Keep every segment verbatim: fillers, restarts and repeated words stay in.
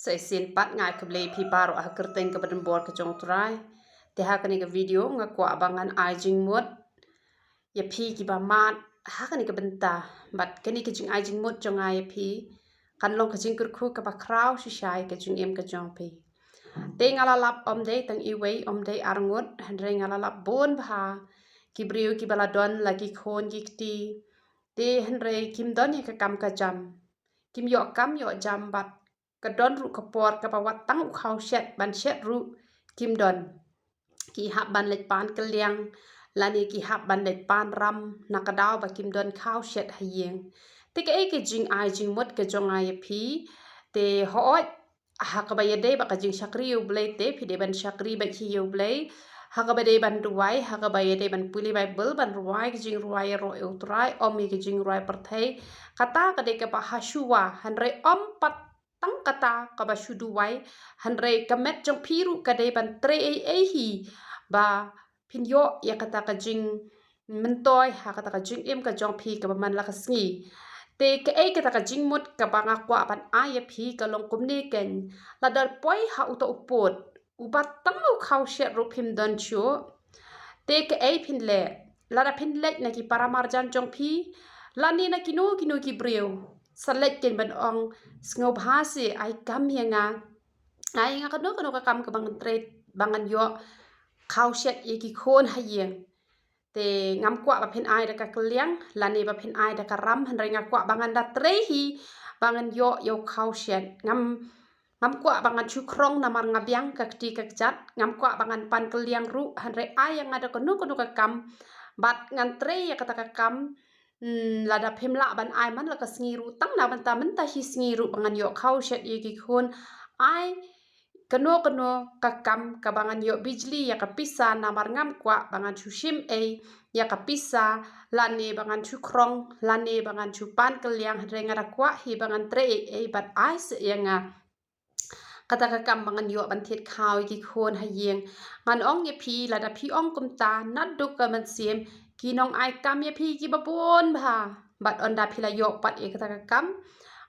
Sa shisien pat nga ai khublei ïa phi baroh ha ka kyrteng kaba donbor ka jong U Trai. Te ha kane ka video nga kwah ba ngan ai jingmut ïa phi kiba mad ha kane ka bynta. Bad kane ka jingai jingmut jong nga ïa phi kan long ka jingkyrkhu kaba khraw shisha ïa ka jingim ka jong phi. Te nga la lap ym dei tang iwei, ym dei arngut, hynrei nga la lap bun bha ki briew kiba la don la ki khun ki kti. Te hynrei kim don ïa ka kam ka jam. Kim ïoh kam ïoh jam bad ka don ruh ka por kaba wat tang u khaw shet ban shet ruh kim don. Ki hap ban leit pan kylliang lane ki hap ban leit pan ram na ka daw ba kim don khaw shet ha ïing. Te kaei ka jingai jingmut ka jong nga ïa phi? Te hooid, ha kaba ïadei bad ka jingshakri ïa U Blei te phi dei ban shakri bad hi ïa U Blei. Ha kaba dei ban duwai, ha kaba ïadei ban pule Baibl, ban rwai ka jingrwai ïaroh ïa U Trai, ym ïa ka jingrwai pyrthei. Kata ka dei kaba ha shuwa, hynrei ym pat tang kata kaba shu duwai, hynrei ka met jong phi ruh ka dei ban trei ei ei hi ba phin ïoh ïa kata ka jingmyntoi ha kata ka jingim ka jong phi kaba man la ka sngi. Te kaei kata ka jingmut kaba nga kwah ban ai ïa phi ka long kumne keiñ. Lada poi ha uta u pud uba tang u khaw shet ruh phim don shuh. Te kaei phin leh? Lada phin leit na ki para marjan jong phi lane na kino kino ki briew, sa leit keiñ ban ong, sngewbha seh ai kam ïa nga, ai ïa nga kano kano ka kam kaba ngan trei ba ngan ïoh khaw shet ïa ki khun ha ïing. Te ngam kwah ba phin ai da ka kylliang lane ba phin ai da ka ram, hynrei nga kwah ba ngan da trei hi ba ngan ïoh ïa u khaw shet. Ngam ngam kwah ba ngan shu khrong namar nga biang ka kti ka kjat. Ngam kwah ba ngan pan kylliang ruh, hynrei ai ïa nga da kano kano ka kam bad ngan trei ïa kata ka kam. Hmm, lada phim lah ban ai man la ka sngi ruh, tang na bynta mynta hi sngi ruh ba ngan ïoh khaw shet ïa ki khun. Ai kano kano ka kam kaba ngan ïoh bijli ïa ka pisa, namar ngam kwah ba ngan shu shim ei ïa ka pisa lane ba ngan shu khrong lane ba ngan shu pan kylliang, hynrei nga da kwah hi ba ngan trei ei ei bad ai seh ïa nga kata ka kam ba ngan ïoh ban thied khaw ïa ki khun ha ïing. Ngan ong ïa phi, lada phi ong kumta, naduh ka mynsiem ki nong ai kam ïa phi kiba bun bha, bad ynda phi la ïoh pat ïa kata ka kam,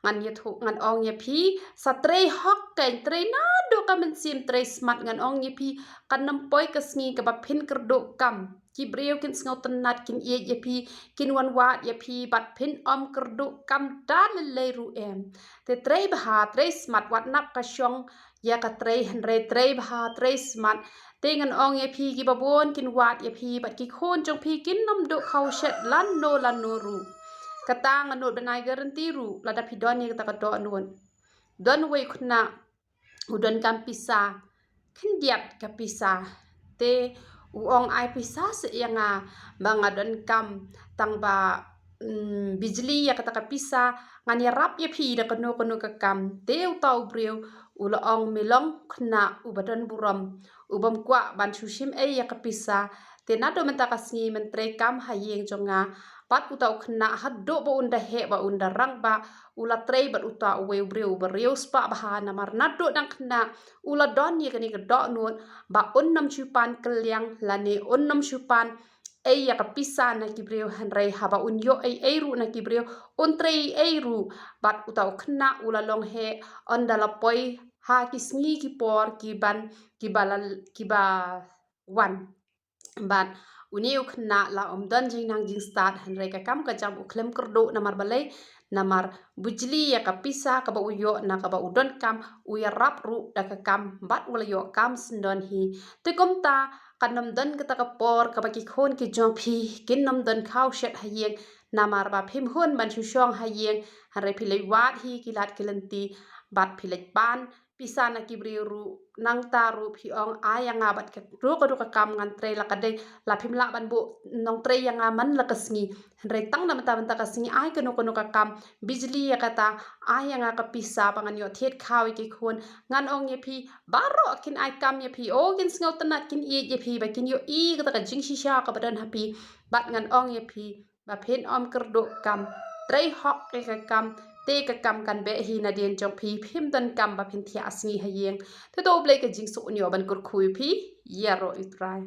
ngan ïathuh, ngan ong ïa phi, sa trei hok keiñ, trei naduh ka mynsiem, trei smat. Ngan ong ïa phi, kan ym poi ka sngi kaba phin kyrduh kam. Ki briew kin sngewtynnat, kin ïeit ïa phi, kin wan wad ïa phi bad phin ym kyrduh kam da lei lei ruh em. Te trei bha, trei smat, wat nap ka shong ïa ka trei, hynrei trei bha, trei smat. Te ngan ong ïa phi, kiba bun kin wad ïa phi bad ki khun jong phi kin ym duh khaw shet lano lano ruh. Kata nga nud ban ai guarantee ruh, lada phi don ïa kata ka dohnud. Don uwei u khynnah u donkam pisa khyndiat ka pisa. Te u ong, ai pisa seh ïa nga ba nga donkam tang ba, mm, bijli ïa kata ka pisa, ngan ïarap ïa phi da kano kano ka kam. Te uta u briew u la ong, me long khynnah uba don burom, u bym kwah ban shu shim ei ïa ka pisa. Te naduh mynta ka sngi men trei kam ha ïing jong nga. Bad uta u khynnah haduh ba un da heh ba un da rangbah, u la trei bad uta uwei u briew uba riewspah bha, namar naduh dang khynnah u la don ïa kane ka dohnud ba un nym shu pan kylliang lane un nym shu pan ei ïa ka pisa na ki briew, hynrei haba un ïoh ei ei ruh na ki briew, un trei ei ei ruh. Bad uta u khynnah u la long heh ynda la poi ha ki sngi ki por ki ban, kiba la, kiba wan. Bad une u khynnah la ym don jingnang jingstad, hynrei ka kam ka jam u khlem kyrduh. Namar balei? Namar bijli ïa ka pisa kaba u ïoh na kaba u donkam, u ïarap ruh da ka kam bad u la ïoh kam syndon hi. Te kumta kan ym don kata ka por kaba ki khun ki jong phi kin ym don khaw shet ha ïing, namar ba phim hun ban shu shong ha ïing, hynrei phi leit wad hi ki lad ki lynti bad phi leit pan pisa na ki briew ruh. Nangta ruh phi ong, ai ïa nga bad ka ruh ka ruh ka kam, ngan trei la ka dei, la phim lah ban buh nongtrei ïa nga man la ka sngi, hynrei tang na bynta bynta ka sngi ai kano kano ka kam bijli ïa kata, ai ïa nga ka pisa ba ngan ïoh thied khaw ïa ki khun. Ngan ong ïa phi, baroh kin ai kam ïa phi, o kin sngewtynnat, kin ïeit ïa phi ba kin ïohi kata ka jingshisha kaba don ha phi. Bad ngan ong ïa phi ba phin ym kyrduh kam, trei hok ïa ka kam, te ka kam kan beh hi nadien jong phi, phim don kam ba phin thiah sngi ha ïing. Te to U Blei ka jingsuk un ïoh ban kyrkhu ïa phi. Ïaroh ïa U Trai.